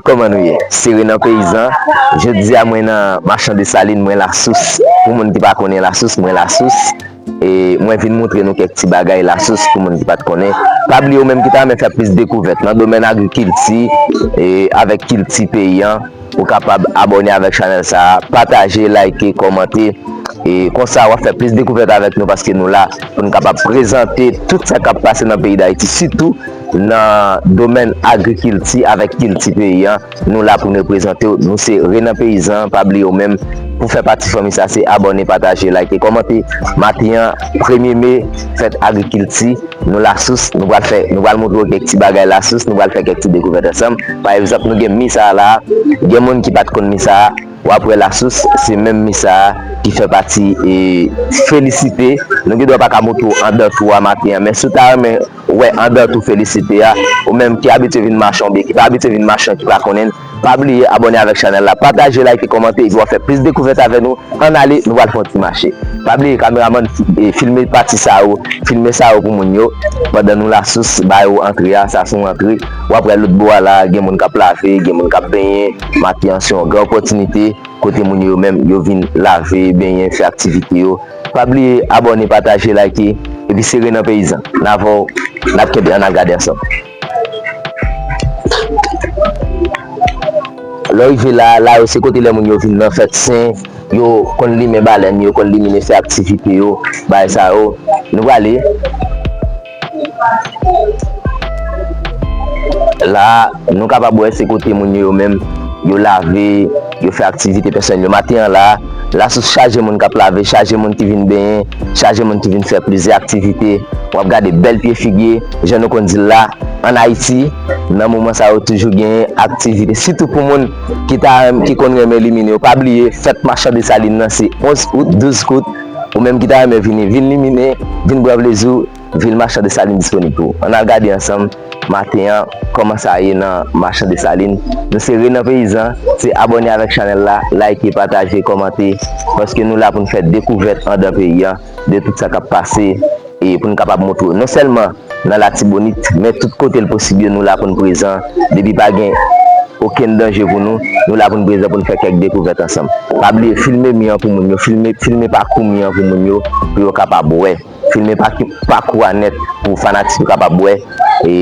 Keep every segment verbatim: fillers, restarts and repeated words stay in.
Kòman nou ye? Sere nan peyizan. Jodi a mwen nan Machan Desalin, mwen Lasous. Pou moun ki pa konnen Lasous, mwen Lasous. E mwen vin montre nou kèk ti bagay Lasous pou moun ki pa t konnen. Pa bliye ou menm ki ta renmen fè plis dekouvèt nan domèn agrikilti e avèk kilti peyi an, ou kapab abòne avèk chanèl sa a, pataje, like, kòmante. E konsa w ap fè plis dekouvèt avèk nou paske nou la pou n kapab prezante tout sa k ap pase nan peyi Dayiti, sitou nan domèn agrikilti avèk kilti peyi an. Nou la pou n reprezante w. Nou se Renan Peyizan. Pa bliye w menm pou fè pati fanmi sa se abòne, pataje, like, kòmante. Maten an, premye me, fèt agrikilti. Nou Lasous, nou pral fè, nou pral montre w kèk ti bagay Lasous, nou pral fè kèk ti dekouvèt ansanm. Pa egzanp, nou gen mi sa a la, gen moun ki pa t konn mi sa a, w ap wè Lasous, se menm mi sa a ki fè pati e Felisite. Nou gen dwa pa ka montre w anndan tou a maten an, men si w ta renmen wè anndan tou Felisite a, ou menm ki abitye vin mache oubyen ki pa abitye vin mache, ki pa konnen l, pa bliye abòne avèk chanèl la, pataje, like, kòmante, epi w ap fè plis dekouvèt avè nou. Ann ale, nou pral fè yon ti mache. Pa bliye, kameramann, e, filme pati sa yo, filme sa yo pou moun yo. Pandan nou Lasous, ba yo antre a, sa se yon antre. W ap wè lòt bò a la, gen moun k ap lave, gen moun k ap benyen. Maten an, se yon gran opòtinite kote moun yo menm, yo vin lave, benyen, fè aktivite yo. Pa bliye abòne, pataje, like, epi sere nan peyizan. N avè w, n ap kenbe, ann al gade ansanm. Lè w rive la, la yo se kote lè moun yo vin nan fèt sen, yo konn limen balèn, yo konn limine fè aktivite yo, bagay sa yo. Nou prale. La, nou kapab wè se kote moun yo, yo menm, yo lave, yo fè aktivite pèsonèl yo. Maten an la, Lasous chaje moun k ap lave, chaje moun ki vin benyen, chaje moun ki vin fè plizyè aktivite. W ap gade bèl pye figi, jan nou konn di l la, ann Ayiti, nan moman sa yo toujou genyen aktivite, sitou pou moun ki ta, ki konn renmen limine yo. Pa bliye, fèt Machan Desalin nan se onz out, douz out. Ou menm ki ta renmen vini, vin limine, vin pran plezi w. Vil Machan Desalin disponib pou ou. Ann al gade ansanm maten an kòman sa ye nan Machan Desalin. Nou se Renan Peyizan, se abòne avèk chanèl la, like, pataje, kòmante, paske nou la pou n fè dekouvèt anndan peyi an de tout sa k ap pase e pou n kapab montre w non sèlman nan Latibonit, men tout kote l posib yo, nou la pou n prezan. Depi pa gen okenn danje pou nou, nou la pou n prezan pou n fè kèk dekouvèt ansanm. Pa bliye filme mi an pou moun yo, filme, filme pakou mi an pou moun yo, pou yo kapab wè. Filme pa-, pakou a nèt pou fanatik yo kapab wè e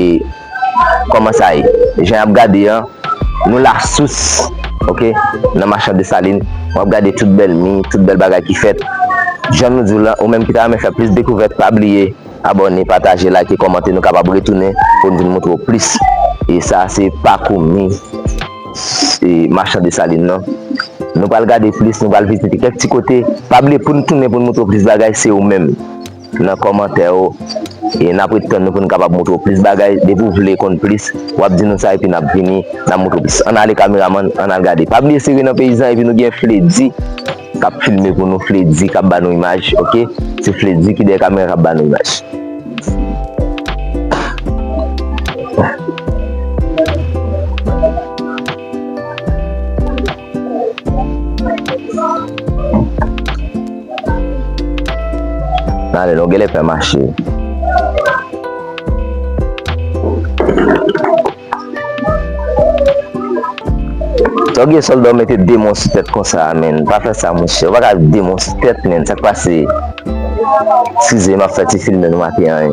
kòman sa ye. Jan y ap gade an, nou Lasous, oke, nan Machan Desalin, w ap gade tout bèl mi, tout bèl bagay ki fèt. Jan nou di w lan, ou menm ki ta renmen fè plis dekouvèt, pa bliye abòne, pataje, like, kòmante, nou kapab retounen pou n vin montre w plis. E sa se pakou mi e Machan Desalin nan. Nou pral gade plis, nou pral vizite kèk ti kote. Pa bliye pou n tounen pou n montre w plis bagay, se ou menm nan kòmantè yo. E n ap ret tann nou pou n kapab montre w plis bagay. Depi w vle konn plis, w ap di nou sa epi n ap vini, n ap montre w plis. Ann ale kameramann, ann al gade. Pa bliye se Renan Peyizan epi nou gen Fledi k ap filme pou nou, Fledi k ap ba nou imaj, oke? Se Fledi ki dèyè kamera k ap ba nou imaj. N ale, nou genlè pè mache. Sa w gen sòlda w mete de men w sou tèt konsa a, menn. Pa fè sa, monchè. Ou pa ka de men w sou tèt, menn. Sa k pase? Eskize, m ap fè ti filme nou maten an, wi.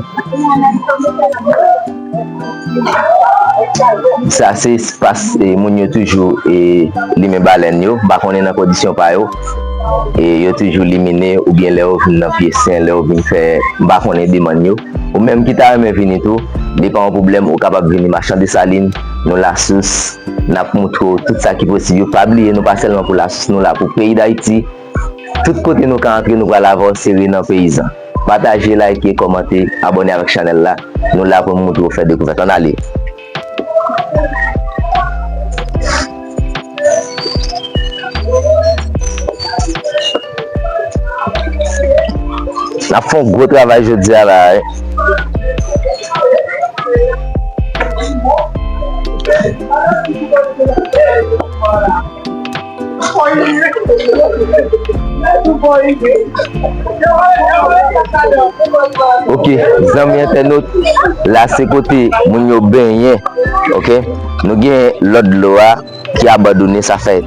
Sa se espas, e, moun yo toujou, e, limen balèn yo. M pa konnen nan kondisyon pa yo. E yo toujou limine oubyen lè yo vin nan pye sen, lè yo vin fè, m pa konnen demann yo. Ou menm ki ta renmen vini tou, li pa yon pwoblèm, ou kapab vini Machan Desalin, nou Lasous, n ap montre w tout sa ki posib yo. Pa bliye, nou pa sèlman pou Lasous, nou la pou peyi Dayiti. Tout kote nou ka antre, nou pral avè w, se Renan Peyizan. Pataje, like, kòmante, abòne avèk chanèl la. Nou la pou n montre w fè dekouvèt. Ann ale. N ap fè yon gwo travay jodi a la, wi. Ok, zanmi entènot, la se kote moun yo benyen. Ok, nou gen lòt dlo a ki abandone, sa fè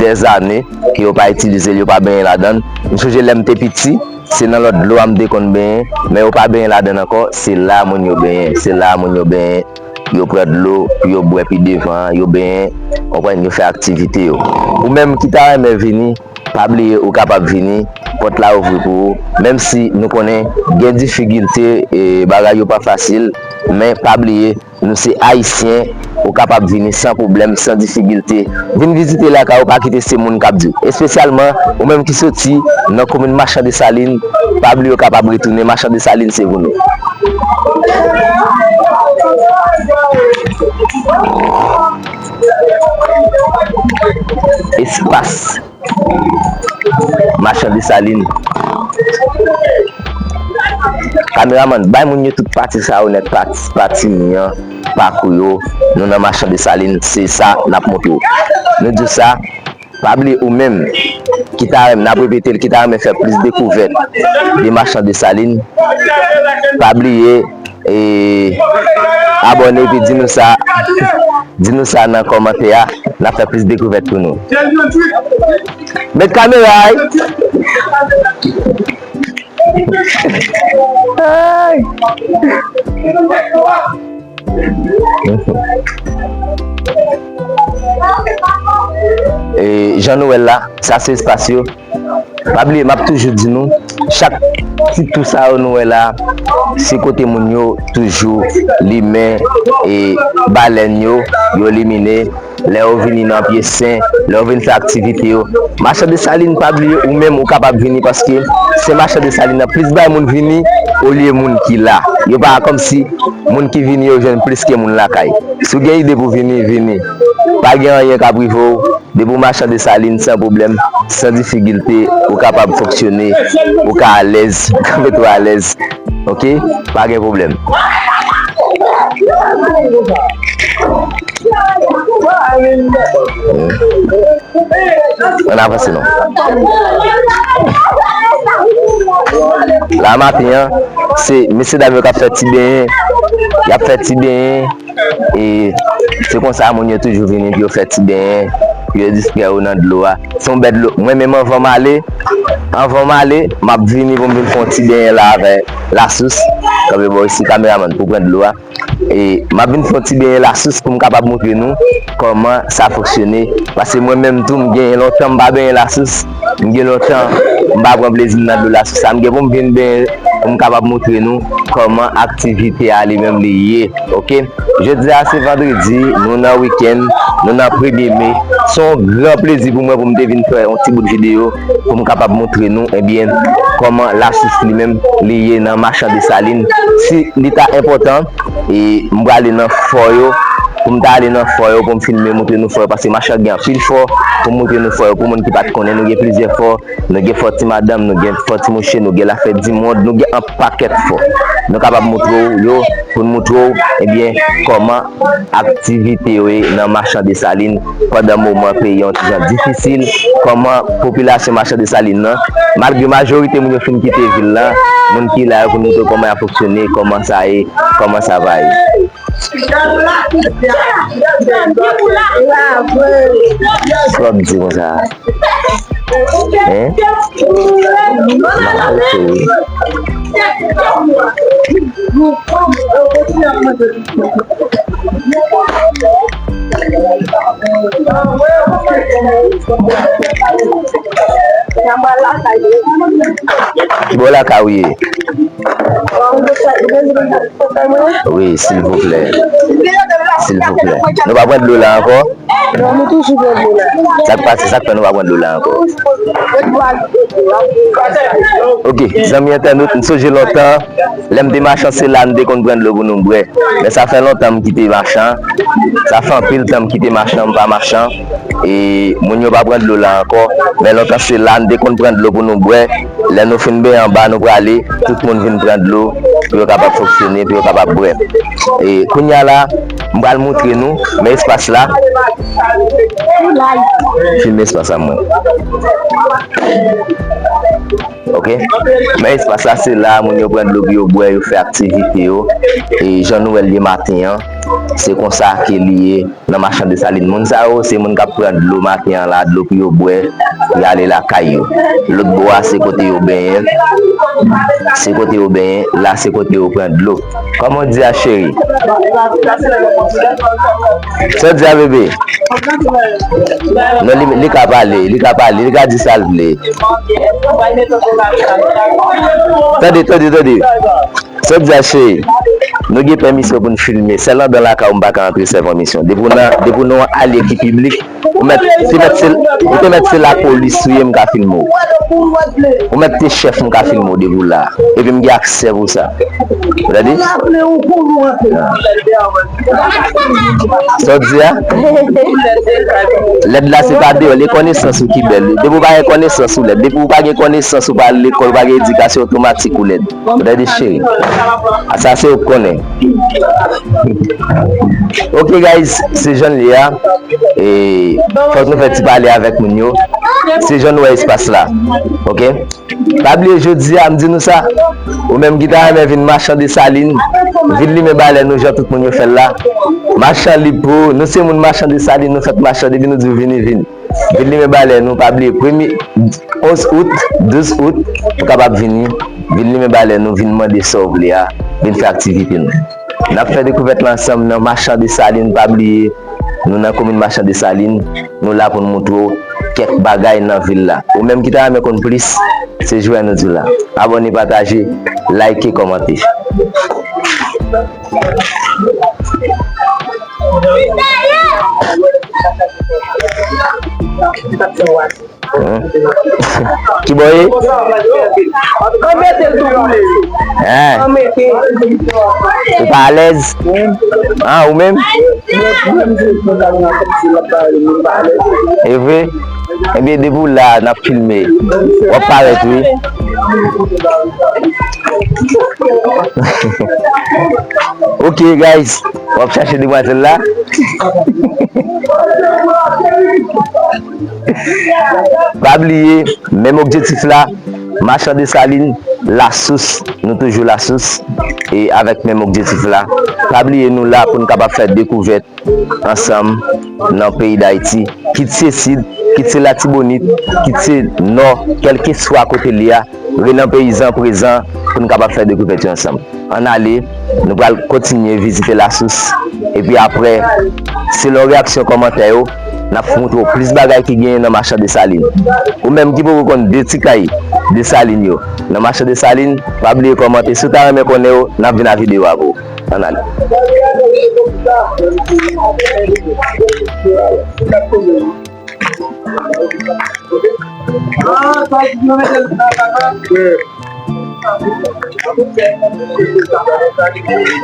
dèzane ke yo pa itilize l, yo pa benyen ladan l. M sonje lè m te piti, se nan lòt dlo a m te konn benyen, men yo pa benyen ladan l ankò, se la moun yo benyen, se la moun yo benyen. Yo pran dlo pou yo bwè pi devan, yo benyen, konprann, yo fè aktivite yo. Ou menm ki ta renmen vini, pa bliye ou kapab vini, pòt la ouvri pou ou. Menm si nou konnen gen difikilte, e, bagay yo pa fasil, men pa bliye, nou se Ayisyen, ou kapab vini san pwoblèm, san difikilte. Vin vizite lakay ou, pa kite se moun k ap di w. Espesyalman, ou menm ki soti nan komin Machan Desalin, pa bliye ou kapab retounen. Machan Desalin, se pou nou. Espas Machan Desalin. Kameramann, bay moun yo tout pati sa yo nèt, pati, pati mi an, pakou yo. Nou nan Machan Desalin, se sa n ap montre w. Nou di w sa, pa bliye ou menm ki ta renmen, n ap repete l, ki ta renmen fè plis dekouvèt de Machan Desalin, pa bliye, e, abòne epi di nou sa, di nou sa nan kòmantè a, n ap fè plis dekouvèt pou nou. Met kamera a, wi. Ay. E, jan nou wè l la, sa se espas yo. Pa bliye, m ap toujou di nou, chak ti tou sa yo nou wè la, se kote moun yo toujou limen, e, balèn yo, yo limine. Lè yo vini nan pye sen, lè yo vin fè aktivite yo. Machan Desalin, pa bliye, ou menm, ou kapab vini, paske se Machan Desalin nan plis bay moun vini olye moun ki la. Yo pa kòmsi moun ki vini yo jwenn plis ke moun lakay. Si w gen ide pou vini, vini. Pa gen anyen k ap rive w. Depi w Machan Desalin, san pwoblèm, san difikilte, ou kapab fonksyone, ou ka alèz, ou ka mete w alèz. Ok? Pa gen pwoblèm. Ann avanse non. La maten an, se mesye dam yo k ap fè ti benyen. Y ap fè ti benyen. E se konsa moun yo toujou vini pou yo fè ti benyen, pou yo distrè yo nan dlo a. Se yon bèl dlo. Mwen menm, anvan m ale, anvan m ale, m ap vini pou m vin fè yon ti benyen la avè lasous. Kanpe bò isi, kameramann, pou pran dlo a. E m ap vin fè yon ti benyen lasous pou m kapab montre nou kòman sa fonksyone. Paske mwen menm tou, m gen lontan m pa benyen lasous. M gen lontan m pa pran plezi m nan dlo lasous sa. M gen pou m vin benyen pou m kapab montre nou kòman aktivite a li menm li ye. Ok? Jodi a se vandredi, nou nan wikenn, nou nan premye me. Se yon gran plezi pou mwen pou m te vin fè yon ti bout videyo pou m kapab montre nou, ebyen, kòman lasous li menm li ye nan Machan Desalin. Si li ta enpòtan, e m prale nan fò yo, pou m ta ale nan fò yo, pou m filme, montre nou fò yo, paske Machan gen anpil fò, pou m montre nou fò yo, pou moun ki pa t konnen, nou gen plizyè fò, nou gen fò ti madanm, nou gen fò ti mouche, nou gen lafè di mond, nou gen an pakèt fò. Nou kapab montre w yo, pou n montre w, ebyen, kòman aktivite yo ye nan Machan Desalin pandan moman peyi an ti jan difisil, kòman popilasyon Machan Desalin nan, malgre majorite moun yo fin kite vil la, moun ki la yo pou n montre w kòman y ap fonksyone, kòman sa ye, kòman sa va ye. Sa w ap di konsa? Hein? Ki bò lakay ou ye? Wi, silvouplè. Silvouplè. Nou pa pran dlo la ankò? Non, nou toujou pran dlo la. Sa k pase, sa k fè nou pa pran dlo la ankò? Ok, zanmi entènot, m sonje lontan, lè m te Machan, se la n te konn pran dlo pou nou bwè. Men sa fè lontan m kite Machan. Sa fè anpil tan m kite Machan, m pa Machan. E moun yo pa pran dlo la ankò. Men lontan se la n te konn pran dlo pou nou bwè. Lè nou fin benyen anba, nou prale, tout moun vin pran dlo. pou yo kapab fonksyone, pou yo kapab bwè. E kounye a la, m pral montre nou, men espas la. Filme espas la, mwen. Ok? Men espas la, se la moun yo pran dlo pou yo bwè, yo fè aktivite yo. E jan nou wè l ye maten an, se konsa ke li ye nan Machan Desalin. Moun sa yo, se moun k ap pran dlo maten an la, dlo pou yo bwè, y ale lakay yo. Lòt bò a, se kote yo benyen. Se kote yo benyen. La, se kote yo pran dlo. Kòman w di a, cheri? Sa w di a, bebe? Non, li, li ka pale, li ka pale, li ka di sa l vle. Tande, tande, tande. Sa w di a, cheri? Nou gen pèmisyon pou n filme. Sèl anndan lakay ou m pa ka antre, sèl pèmisyon. Depi w nan, depi w nan yon alye ki piblik, ou mèt, se mèt se, ou te mèt se lapolis ou ye, m ka filme w. Ou mèt te chèf, m ka filme w depi w la. Epi m gen aksè pou sa. Ou tande? Sa w di a? Lèd la se pa deyò, e konesans ou ki bèl. Depi w pa gen konesans ou lèd. Depi w pa gen konesans ou pa al lekòl, ou pa gen edikasyon, otomatik ou lèd. Ou tande, cheri? A sa se ou k konnen. Ok guys, se jan l ye a. E fòk nou fè ti pale avèk moun yo. Se jan nou wè espas la. Ok? Pa bliye jodi a, m di nou sa. Ou menm ki ta renmen vin Machan Desalin, vin limen balèn nou jan tout moun yo fè l la. Machan lib pou ou. Nou se moun Machan Desalin, nou fèk machan, depi nou di w vini, vini. Vin limen balèn nou, pa bliye premye, onz out, douz out, ou kapab vini. Vin limen balèn nou, vin mande sa w vle a, vin fè aktivite nou. N ap fè dekouvèt la ansanm nan Machan Desalin, pa bliye, nou nan komin Machan Desalin, nou la pou n montre w kèk bagay nan vil la. Ou menm ki ta renmen konn plis, se jwè nou di w la. Abòne, pataje, like, kòmante. Ki bò ye? Hein? Ou pa alèz? Hein, ou menm? E vre? Ebyen, depi w la, n ap filme. W ap parèt, wi. Ok, guys. W ap chache demwazèl la? Pa bliye, menm objektif la, Machan Desalin, Lasous, nou toujou Lasous, e avèk menm objektif la. Pa bliye, nou la pou n kapab fè dekouvèt ansanm nan peyi Dayiti, kit se Sid, kit se Latibonit, kit se Nò, kèlkeswa kote l ye a, Renan Peyizan prezan pou n kapab fè dekouvèt yo ansanm. Ann ale, nou pral kontinye vizite Lasous, epi apre, selon reyaksyon kòmantè yo, n ap montre w plis bagay ki genyen nan Machan Desalin. Ou menm ki poko konn de ti kay Desalin yo nan Machan Desalin, pa bliye kòmante. Si w ta renmen konnen yo, n ap vin a videyo a pou ou. Ann ale.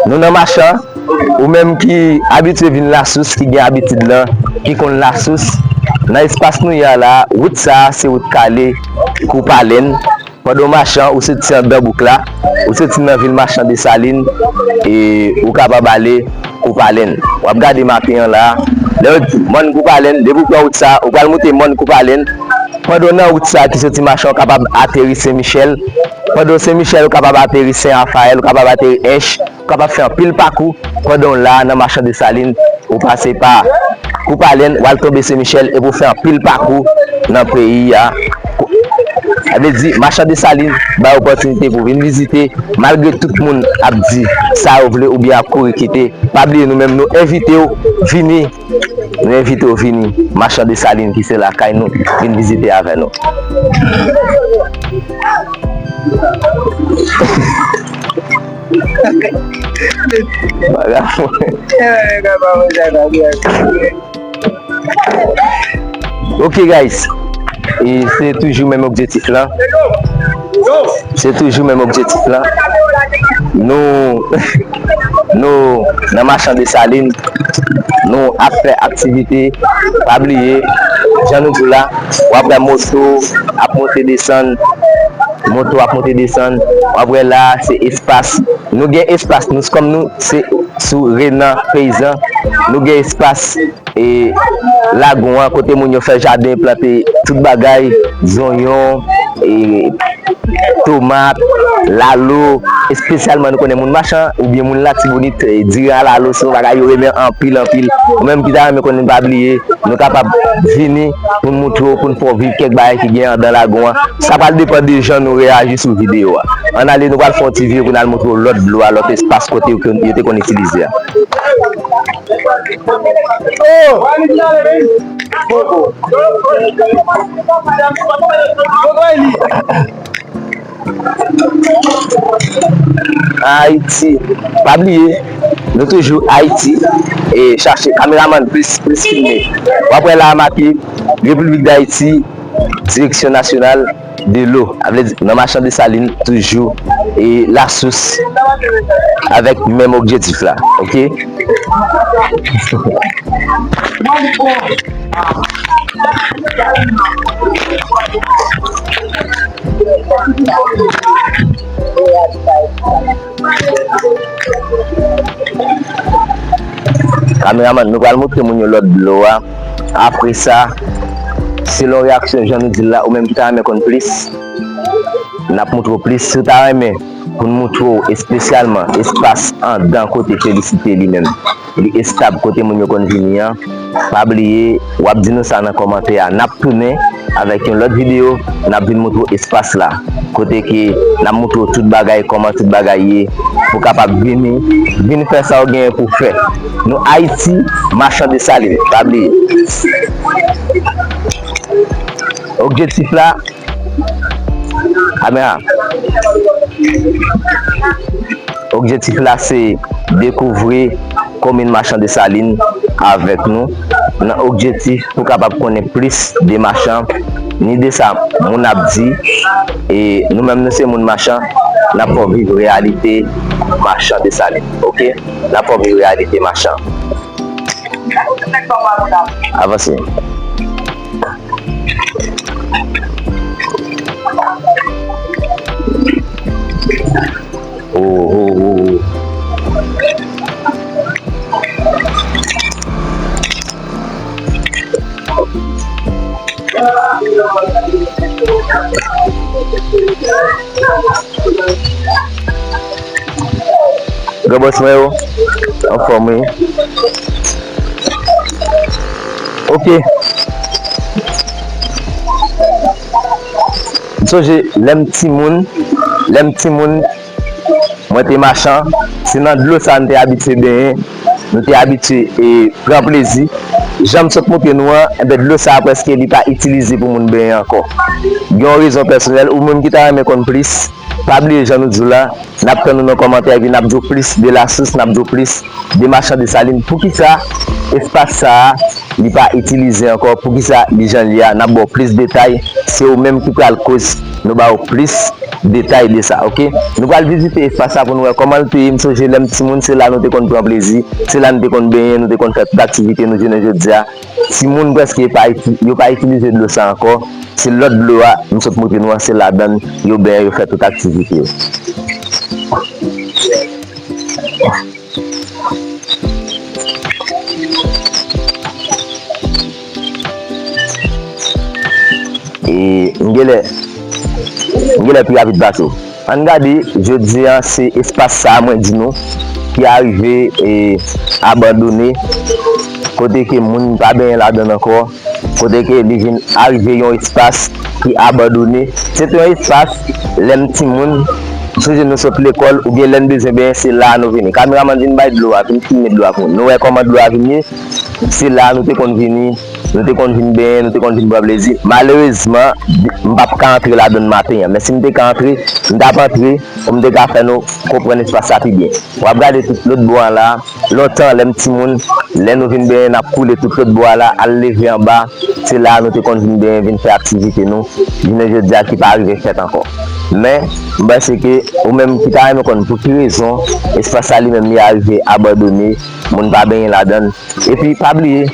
Nou nan Machan, ou menm ki abitye vin Lasous, ki gen abitid lan, ki konn Lasous, nan espas nou ye a la, wout sa a se wout k ale Koupalèn. Pandan w mache, ou soti anndan bouk la, ou soti nan vil Machan Desalin, e ou kapab ale Koupalèn. W ap gade mape an la. Lè yo di mòn Koupalèn, depi w pran wout sa, ou pral moute mòn Koupalèn. Pandan w nan wout sa ki soti Machan, ou kapab ateri Sen Michèl. Pandan w Sen Michèl, ou kapab ateri Sen Rafayèl, ou kapab ateri Ench. Ou kapab fè anpil pakou pandan w la nan Machan Desalin, ou pase pa Koupalèn, w al tonbe Sen Michèl, epi w fè anpil pakou nan peyi a. Sa vle di, Machan Desalin bay opòtinite pou w vin vizite, malgre tout moun ap di sa yo vle oubyen ap kouri kite. Pa bliye, nou menm, nou envite w vini. Nou envite w vini Machan Desalin ki se lakay nou, vin vizite avè nou. Bagay. Ok guys, e se toujou menm objektif lan. Se toujou menm objektif lan. Nou, nou nan Machan Desalin, nou ap fè aktivite. Pa bliye, jan nou di w la, w ap wè moto ap monte desann, moto ap monte desann. W ap wè la, se espas Nou gen espas, nou, kòm nou se sou Renan Peyizan, nou gen espas e lagon an, kote moun yo fè jaden, plante tout bagay, zonyon, e tomat, lalo, espesyalman nou konnen moun Machan oubyen moun Latibonit, e diri a lalo se yon bagay yo renmen anpil, anpil. Ou menm ki ta renmen konnen, pa bliye, nou kapab vini pou n moutre w, pou n fè w viv kèk bagay ki gen anndan lagon an. Sa pral depann de jan nou reyaji sou videyo a. Ann ale, nou pral fè yon ti videyo pou n al moutre w lòt dlo a, lòt espas kote yo, yo te konn itilize a. Ayiti. Pa bliye, nou toujou Ayiti. E chache kameramann, plis, plis filme. W ap wè la a make Repiblik Dayiti, Direksyon Nasyonal de Lo. Sa vle di, nan Machan Desalin, toujou, e lasous avèk menm objektif la. Oke? Kameramann, nou pral moutre moun yo lòt dlo a. Apre sa, selon reyaksyon, jan nou di l la, ou menm ki ta renmen konn plis, n ap moutre w plis. Si w ta renmen pou n moutre w espesyalman espas anndan kote Felisite li menm, li estab kote moun yo konn vini an, pa bliye, w ap di nou sa nan kòmantè a. N ap tounen avèk yon lòt videyo, n ap vin moutre w espas la, kote ke n ap moutre w tout bagay, kòman tout bagay ye, pou w kapab vini, vin fè sa w genyen pou w fè. Nou Ayiti, Machan Desalin, pa bliye. Objektif la, kamera. Objektif la se dekouvri komin Machan Desalin avèk nou, nan objektif pou kapab konnen plis de Machan, ni de sa moun ap di, e nou menm nou se moun Machan, n ap fè w viv reyalite Machan Desalin, oke? N ap fè w viv reyalite Machan. Avanse. Oh, oh, oh, oh. Gran bòs mwen yo, anfòm wi. Oke. M sonje lè m timoun, lè m timoun, mwen te Machan, se nan dlo sa a n te abitye benyen, nou te abitye, e, pran plezi. Jan m sot montre nou an, enben, dlo sa a prèske li pa itilize pou moun benyen ankò. Gen yon rezon pèsonèl, ou menm ki ta renmen konn plis, pa bliye jan nou di w la, n ap tann ou nan kòmantè, epi n ap di w plis de lasous, n ap di w plis de Machan Desalin. Poukisa espas sa a, li pa itilize ankò? Poukisa li jan l ye a? N ap ba w plis detay. Se ou menm ki pral koz nou ba w plis detay de sa, oke? Nou pral vizite espas sa pou nou wè kòman l te ye. M sonje lè m timoun, se la nou te konn pran plezi, se la nou te konn benyen, nou te konn fè tout aktivite nou jounen jodi a. Timoun prèske pa iti-, yo pa itilize dlo sa ankò. Se lòt dlo a, m sot montre nou an, se ladan l yo benyen, yo fè tout aktivite yo. E m genlè, m genlè pi rapid pase w. Ann gade, jodi a, se espas sa a mwen di nou ki arive, e, abandone, kote ke moun pa benyen ladan l ankò, kote ke li vin arive yon espas ki abandone. Se te yon espas, lè m timoun, m sonje nou sot lekòl, oubyen lè n bezwen benyen, se la a nou vini. Kameramann, vin bay dlo a, vin filme dlo a pou nou. Nou wè kòman dlo a vin ye? Se la a nou te konn vini, nou te konn vin benyen, nou te konn vin pran plezi. Malerezman, m p ap ka antre ladan l maten an. Men si m te ka antre, m t ap antre pou m te ka fè nou konprann espas sa pi byen. W ap gade tout lòt bò a la. Lontan, lè m timoun, lè nou vin benyen, n ap koule tout lòt bò a la, al leve anba. Se la a nou te konn vin benyen, vin fè aktivite nou. Jounen jodi a ki pa rive fèt ankò. Men, m panse ke ou menm ki ta renmen konn pou ki rezon espas sa li menm li arive abandone, moun pa benyen ladan l. Epi, pa bliye,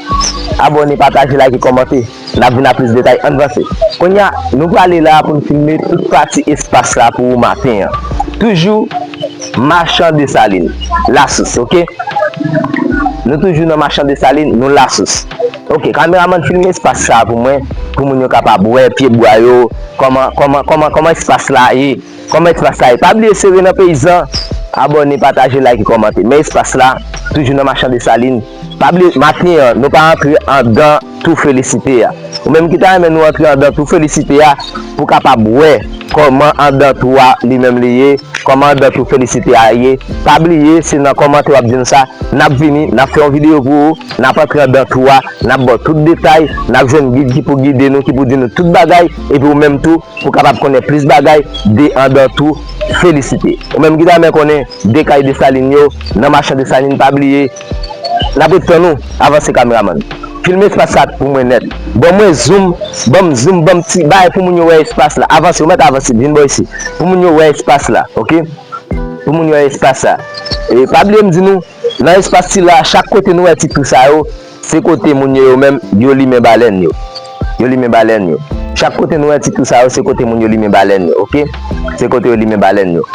abòne, pataje, like, kòmante. N ap vin ak plis detay. Ann vanse. Kounye a, nou prale la pou n filme tout pati espas la pou ou maten an. Toujou, Machan Desalin, Lasous, oke? Nou toujou nan Machan Desalin, nou Lasous. Oke, kameramann, filme espas sa pou mwen, pou moun yo kapab wè pyebwa yo, kòman, kòman, kòman, kòman espas la ye, kòman espas la ye. Pa bliye sere nan peyizan, abòne, pataje, like, kòmante. Men espas la, toujou nan Machan Desalin. Pa bliye, maten an, nou pa antre andan tou Felisite a. Ou menm ki ta renmen nou antre andan tou Felisite a, pou kapab wè kòman andan tou a li menm li ye, kòman andan tou Felisite a ye. Pa bliye, se nan kòmantè w ap di n sa, n ap vini, n ap fè yon videyo pou ou, n ap antre andan tou a, n ap ba w tout detay, n ap jwenn gid ki pou gide nou, ki pou di nou tout bagay, epi ou menm tou, pou kapab konnen plis bagay de andan tou Felisite. Ou menm ki ta renmen konnen de kay Desalin yo, nan Machan Desalin, pa bliye, n ap ret tann ou, avanse kameramann. Filme espas sa pou mwen nèt. Ban mwen zoom, ban m zoom, ban m ti bay pou moun yo wè espas la. Avanse, ou mèt avanse, vin bò isi. Pou moun yo wè espas la, oke? Pou moun yo wè espas sa. E pa bliye m di nou, nan espas sila, chak kote nou wè ti tou sa yo, se kote moun yo, yo menm, yo limen balèn yo. Yo limen balèn yo. Chak kote nou wè ti tou sa yo, se kote moun yo limen balèn yo, oke? Se kote yo limen balèn yo.